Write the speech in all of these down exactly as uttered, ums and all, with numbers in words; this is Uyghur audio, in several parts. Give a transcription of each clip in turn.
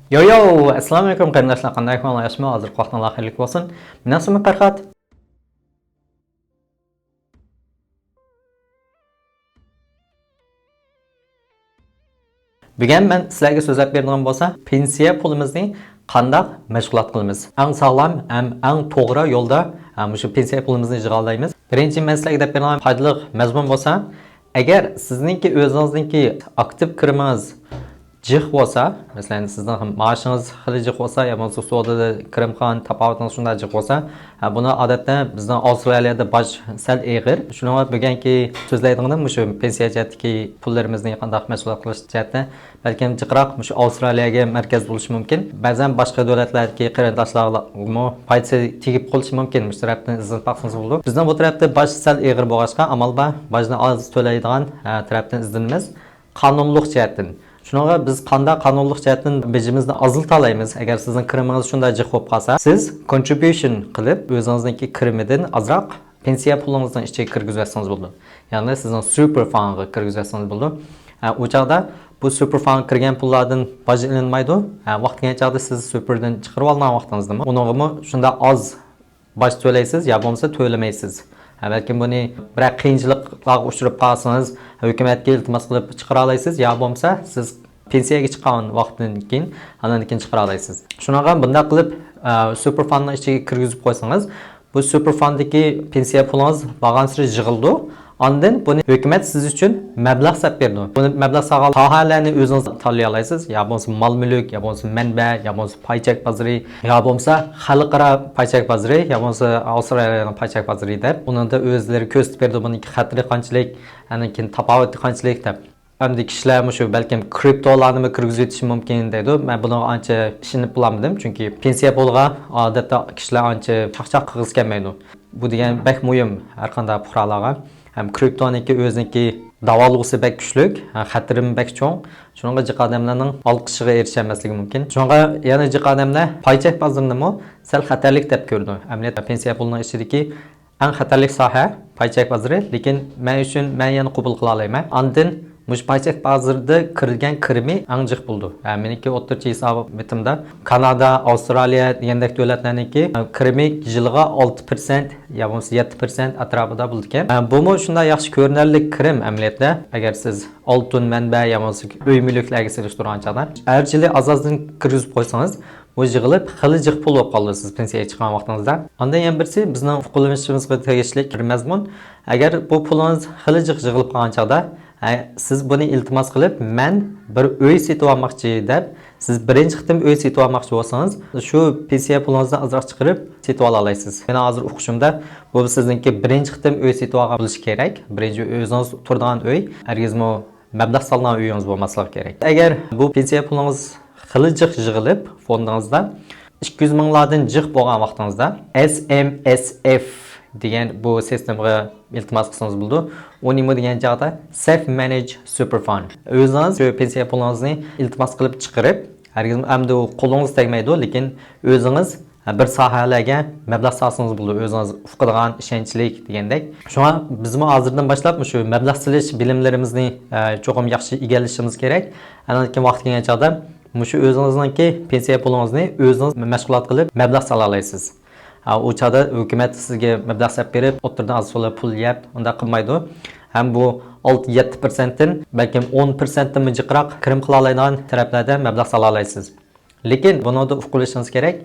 يو يو، ئەسسالامۇ ئەلەيكۇم قېرىنداشلار، قانداق ئەھۋالىڭلار، ياخشىمۇ؟ ھازىرقى ۋاقتىڭلار خەيرلىك بولسۇن. مېنىڭ ئىسمىم پەرھات. بۈگۈن مەن سىلەرگە سۆزلەپ بېرىدىغان بولسا، پېنسىيە پۇلىمىزنى قانداق مەشغۇلات قىلىمىز؟ ئەڭ ساغلام ھەم ئەڭ توغرا يولدا، ھە، مۇشۇ پېنسىيە پۇلىمىزنى يىغالايمىز. بىرىنچى، مەن سىلەرگە دەپ بېرىدىغان پايدىلىق مەزمۇن بولسا، ئەگەر سىزنىڭكى ئۆزىڭىزنىڭكى ئاكتىپ كىرىمىڭىز جىق بولسا، مەسىلەن، سىزنىڭ مائاشىڭىز خېلى جىق بولسا، يا بولمىسا سودىدا كىرىم قىلغان تاپاۋىتىڭىز شۇنداق جىق بولسا، ھە، بۇنى ئادەتتە بىزنىڭ ئاۋسترالىيەدە باج سەل ئېغىر. شۇنىڭغا بۈگۈنكى سۆزلەيدىغىنىم مۇشۇ پېنسىيە جەھەتتىكى پۇللىرىمىزنى قانداق مەشغۇلات قىلىش جەھەتتە بەلكىم جىقراق مۇشۇ ئاۋسترالىيەگە مەركەز بولۇشى مۇمكىن. بەزەن باشقا دۆلەتلەردىكى قېرىنداشلارغىمۇ پايدىسى تېگىپ قېلىشى مۇمكىن. مۇشۇ تەرەپتىن ئىزدىنىپ باقسىڭىز بولىدۇ. بىزنىڭ بۇ تەرەپتە باج سەل ئېغىر بولغاچقا، ئامال بار، باجنى ئاز تۆلەيدىغان، ھە، تەرەپتىن ئىزدىنىمىز. قانۇنلۇق جەھەتتىن. شۇنىڭغا بىز قانداق قانۇنلۇق جەھەتتىن بېجىمىزنى ئازلىتالايمىز؟ ئەگەر سىزنىڭ كىرىمىڭىز شۇنداق جىق بولۇپ قالسا، سىز كونترىبيۇشن قىلىپ، ئۆزىڭىزنىڭكى كىرىمىدىن ئازراق پېنسىيە پۇلىڭىزنىڭ ئىچىگە كىرگۈزۈۋەتسىڭىز بولىدۇ. يەنى سىزنىڭ سۇپېر فاندغا كىرگۈزۈۋەتسىڭىز بولىدۇ. ھە، ئۇ چاغدا بۇ سۇپېر فاندغا كىرگەن پۇللاردىن باج ئېلىنمايدۇ. ھە، ۋاقتى كەلگەن چاغدا سىز سۇپېردىن چىقىرىۋالغان ۋاقتىڭىزدىمۇ، ئۇنىڭغىمۇ شۇنداق ئاز باج تۆلەيسىز يا بولمىسا تۆلىمەيسىز. ھە، بەلكىم بۇنى بىرەر قىيىنچىلىقلارغا ئۇچراپ قالسىڭىز، ھۆكۈمەتكە ئىلتىماس قىلىپ چىقىرالايسىز يا بولمىسا سىز پېنسىيەگە چىققان ۋاقىتتىن كېيىن، ئاندىن كېيىن چىقىرالايسىز. شۇنىڭغا بۇنداق قىلىپ، ئە، سۇپېر فاندنىڭ ئىچىگە كىرگۈزۈپ قويسىڭىز، بۇ سۇپېر فانددىكى پېنسىيە پۇلىڭىز بارغانسېرى يىغىلىدۇ. ئاندىن بۇنى ھۆكۈمەت سىز ئۈچۈن مەبلەغ سەپ بېرىدۇ. بۇنى مەبلەغ سالغان ساھەلەرنى ئۆزىڭىز تاللىيالايسىز. يا بولمىسا مال-مۈلۈك، يا بولمىسا مەنبە، يا بولمىسا پاي چەك بازىرى، يا بولمىسا خەلقئارا پاي چەك بازىرى، يا بولمىسا ئاۋسترالىيەنىڭ پاي چەك بازىرى دەپ. ئۇنىڭدا ئۆزلىرى كۆرسىتىپ بېرىدۇ، بۇنىڭكى خەتىرى قانچىلىك، ئاندىن كېيىن تاپاۋىتى قانچىلىك دەپ. ئەمدى كىشىلەر مۇشۇ بەلكىم كرىپتولارنىمۇ كىرگۈزۈۋېتىشى مۇمكىن دەيدۇ. مەن بۇنىڭغا ئانچە ئىشىنىپ بولالمىدىم، چۈنكى پېنسىيە پۇلىغا ئادەتتە كىشىلەر ئانچە چاقچاق قىلغۇسى كەلمەيدۇ. بۇ دېگەن بەك مۇھىم ھەر قانداق پۇقرالارغا. ھەم كرىپتونىڭكى ئۆزىنىڭكى داۋالغۇسى بەك كۈچلۈك، ھە، خەتىرىمۇ بەك چوڭ. شۇنىڭغا جىق ئادەملەرنىڭ ئالقىشىغا ئېرىشەلمەسلىكى مۇمكىن. شۇنىڭغا يەنە جىق ئادەملەر پاي چەك بازىرىنىمۇ سەل خەتەرلىك دەپ كۆرىدۇ. ئەمەلىيەتتە پېنسىيە پۇلىنىڭ ئىچىدىكى ئەڭ خەتەرلىك ساھە پاي چەك بازىرى، لېكىن مەن ئۈچۈن، مەن يەنە قوبۇل قىلالايمەن. ئاندىن مۇشۇ پاي چەك بازىرىدا كىرگەن كىرىمى ئەڭ جىق بولىدۇ. ھە، مېنىڭكى ئوتتۇرىچە ھېساباتىمدا كانادا، ئاۋسترالىيە دېگەندەك دۆلەتلەرنىڭكى، ھە، كىرىمى يىلىغا ئالتە پىرسەنت يا بولمىسا يەتتە پىرسەنت ئەتراپىدا بولىدىكەن. ھە، بۇمۇ شۇنداق ياخشى كۆرۈنەرلىك كىرىم ئەمەلىيەتتە، ئەگەر سىز ئالتۇن مەنبە يا بولمىسا ئۆي مۈلۈكلەرگە سېلىشتۇرغان چاغدا. ھەر يىلى ئاز-ئازدىن كىرگۈزۈپ قويسىڭىز، بۇ يىغىلىپ خېلى جىق پۇل بولۇپ قالىدۇ سىز پېنسىيەگە چىققان ۋاقتىڭىزدا. ئاندىن يەنە بىرسى بىزنىڭ ئۇقۇلىنىشىمىزغا تېگىشلىك بىر مەزمۇن. ئەگەر بۇ پۇلىڭىز خېلى جىق يىغىلىپ قالغان چاغدا، ھە، سىز بۇنى ئىلتىماس قىلىپ، مەن بىر ئۆي سېتىۋالماقچى دەپ، سىز بىرىنچى قېتىم ئۆي سېتىۋالماقچى بولسىڭىز، شۇ پېنسىيە پۇلىڭىزدىن ئازراق چىقىرىپ سېتىۋالالايسىز. مېنىڭ ھازىر ئۇقۇشۇمدا، بۇ سىزنىڭكى بىرىنچى قېتىم ئۆي سېتىۋالغان بولۇشى كېرەك. بىرىنچى ئۆزىڭىز تۇرىدىغان ئۆي، ھەرگىزمۇ مەبلەغ سالغان ئۆيىڭىز بولماسلىقى كېرەك. ئەگەر بۇ پېنسىيە پۇلىڭىز خېلى جىق يىغىلىپ، فوندىڭىزدا ئىككى يۈز مىڭلاردىن جىق بولغان ۋاقتىڭىزدا، ئېس ئېم ئېس ئېف دېگەن بۇ سىستېمىغا ئىلتىماس قىلسىڭىز بولىدۇ. ئۇ نېمە دېگەن چاغدا؟ Self Manage Super Fund. ئۆزىڭىز شۇ پېنسىيە پۇلىڭىزنى ئىلتىماس قىلىپ چىقىرىپ، ھەرگىزمۇ ئەمدى ئۇ قولىڭىز تەگمەيدۇ، لېكىن ئۆزىڭىز بىر ساھەلەرگە مەبلەغ سالسىڭىز بولىدۇ، ئۆزىڭىز ئۇقىدىغان، ئىشەنچلىك دېگەندەك. شۇڭا بىزمۇ ھازىردىن باشلاپ مۇشۇ مەبلەغ سېلىش بىلىملىرىمىزنى، ئە، چوقۇم ياخشى ئىگىلىشىمىز كېرەك. ئاندىن كېيىن ۋاقتى كەلگەن چاغدا مۇشۇ ئۆزىڭىزنىڭكى پېنسىيە پۇلىڭىزنى ئۆزىڭىز مەشغۇلات قىلىپ مەبلەغ سالالايسىز. ئە، ئۇ چاغدا ھۆكۈمەت سىزگە مەبلەغ سەپ بېرىپ، ئوتتۇرىدىن ئاز تولا پۇل يەپ، ئۇنداق قىلمايدۇ. ھەم بۇ ئالتە يەتتە پىرسەنتتىن، بەلكىم ئون پىرسەنتتىنمۇ جىقراق كىرىم قىلالايدىغان تەرەپلەردە مەبلەغ سالالايسىز. لېكىن بۇنىڭدا ئۇقۇپ قېلىشىڭىز كېرەك.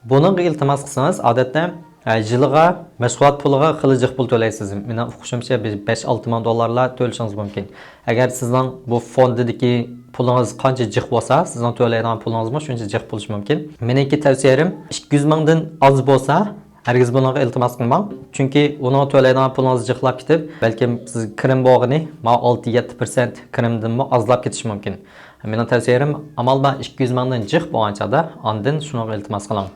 بۇنىڭغا ئىلتىماس قىلسىڭىز، ئادەتتە، ئە، يىلىغا مەشغۇلات پۇلىغا خېلى جىق پۇل تۆلەيسىز. مېنىڭ ئۇقۇشۇمچە، بىر بەش ئالتە مىڭ دوللارلار تۆلىشىڭىز مۇمكىن. ئەگەر سىزنىڭ بۇ فوندىدىكى پۇلىڭىز قانچە جىق بولسا، سىزنىڭ تۆلەيدىغان پۇلىڭىزمۇ شۇنچە جىق بولۇشى مۇمكىن. مېنىڭكى تەۋسىيەم ئىككى يۈز مىڭدىن ئاز بولسا، ھەرگىز بۇنىڭغا ئىلتىماس قىلماڭ. چۈنكى ئۇنىڭغا تۆلەيدىغان پۇلىڭىز جىقلاپ كېتىپ، بەلكىم سىز كىرىم بولغىنى ما ئالتە يەتتە پىرسەنت كىرىمدىنمۇ ئازلاپ كېتىشى مۇمكىن. مېنىڭ تەۋسىيەم، ئامال بار ئىككى يۈز مىڭدىن جىق بولغان چاغدا ئاندىن شۇنىڭغا ئىلتىماس قىلىڭ.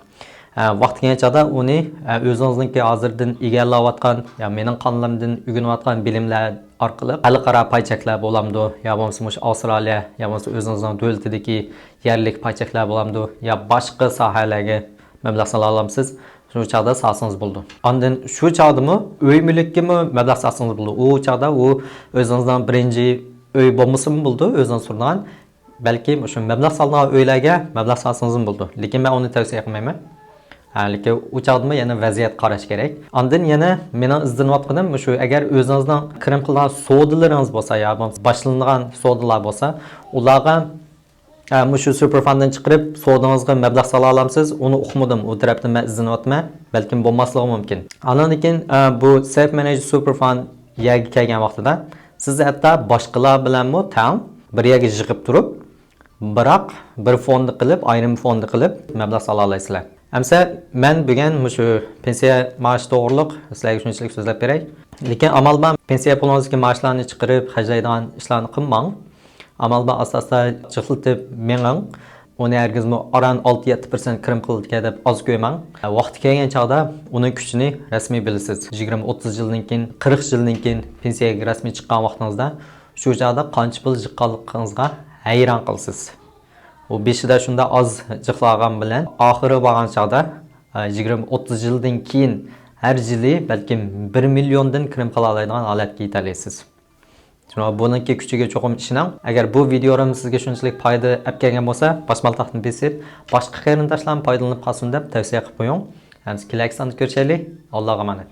ئە، ۋاقتى كەلگەن چاغدا ئۇنى، ئە، ئۆزىڭىزنىڭكى ھازىردىن ئىگىلەۋاتقان يا مېنىڭ قانىلىمدىن ئۆگىنىۋاتقان بىلىملەر ئارقىلىق خەلقئارا پاي چەكلەر بولامدۇ، يا بولمىسا مۇشۇ ئاۋسترالىيە، يا بولمىسا ئۆزىڭىزنىڭ دۆلىتىدىكى يەرلىك پاي چەكلەر بولامدۇ، يا باشقا ساھەلەرگە مەبلەغ سالالامسىز؟ شۇ چاغدا سالسىڭىز بولىدۇ. ئاندىن شۇ چاغدىمۇ ئۆي مۈلۈككىمۇ مەبلەغ سالسىڭىز بولىدۇ. ئۇ چاغدا ئۇ ئۆزىڭىزنىڭ بىرىنچى ئۆي بولمىسىمۇ بولىدۇ، ئۆزىڭىز تۇرىدىغان. بەلكى مۇشۇ مەبلەغ سالىدىغان ئۆيلەرگە مەبلەغ سالسىڭىزمۇ بولىدۇ. لېكىن مەن ئۇنى تەۋسىيە قىلمايمەن. ھە، لېكىن ئۇ چاغدىمۇ يەنە ۋەزىيەت قاراش كېرەك. ئاندىن يەنە مېنىڭ ئىزدىنىۋاتقىنىم مۇشۇ، ئەگەر ئۆزىڭىزنىڭ كىرىم قىلىدىغان سودىلىرىڭىز بولسا يا بولمىسا باشلىنىدىغان سودىلار بولسا، ئۇلارغا، ھە، مۇشۇ سۇپېرفاندتىن چىقىرىپ سودىڭىزغا مەبلەغ سالالايسىز، ئۇنى ئۇقمىدىم، ئۇ تەرەپتىن مەن ئىزدىنىۋاتىمەن، بەلكىم بولماسلىقى مۇمكىن. ئاندىن كېيىن، ئە، بۇ سەيف مېنېجېر سۇپېرفاند يەرگە كەلگەن ۋاقتىدا سىز ھەتتا باشقىلار بىلەنمۇ تەڭ بىر يەرگە يىغىپ تۇرۇپ، بىراق بىر فوند قىلىپ، ئايرىم فوند قىلىپ مەبلەغ سالالايسىلەر. ئەمسە مەن بۈگۈن مۇشۇ پېنسىيە مائاشى توغرۇلۇق سىلەرگە شۇنچىلىك سۆزلەپ بېرەي. لېكىن ئامال بار، پېنسىيە پۇلىڭىزدىكى مائاشلارنى چىقىرىپ خەجلەيدىغان ئىشلارنى قىلماڭ. ئامال بار، ئاستا-ئاستا جىقلىتىپ مېڭىڭ. ئۇنى ھەرگىزمۇ ئاران ئالتە يەتتە پىرسەنت كىرىم قىلىدىكەن دەپ ئاز كۆرمەڭ. ۋاقتى كەلگەن چاغدا ئۇنىڭ كۈچىنى رەسمىي بىلىسىز. يىگىرمە، ئوتتۇز يىلدىن كېيىن، قىرىق يىلدىن كېيىن پېنسىيەگە رەسمىي چىققان ۋاقتىڭىزدا شۇ چاغدا قانچە پۇل يىغقانلىقىڭىزغا ھەيران قالىسىز. ئۇ بېشىدا شۇنداق ئاز جىقلانغان بىلەن ئاخىرى بارغان چاغدا، ئە، يىگىرمە، ئوتتۇز يىلدىن كېيىن ھەر يىلى بەلكىم بىر مىليوندىن كىرىم قىلالايدىغان ھالەتكە يېتەلەيسىز. شۇڭا بۇنىڭكى كۈچىگە چوقۇم ئىشىنىڭ. ئەگەر بۇ ۋىدىيولىرىم سىزگە شۇنچىلىك پايدا ئەپ كەلگەن بولسا، باشمالتاقنى بېسىپ، باشقا قېرىنداشلارمۇ پايدىلىنىپ قالسۇن دەپ تەۋسىيە قىلىپ قويۇڭ. ھەم كېلەركى ساندا كۆرۈشەيلى. ئاللاغا ئامانەت.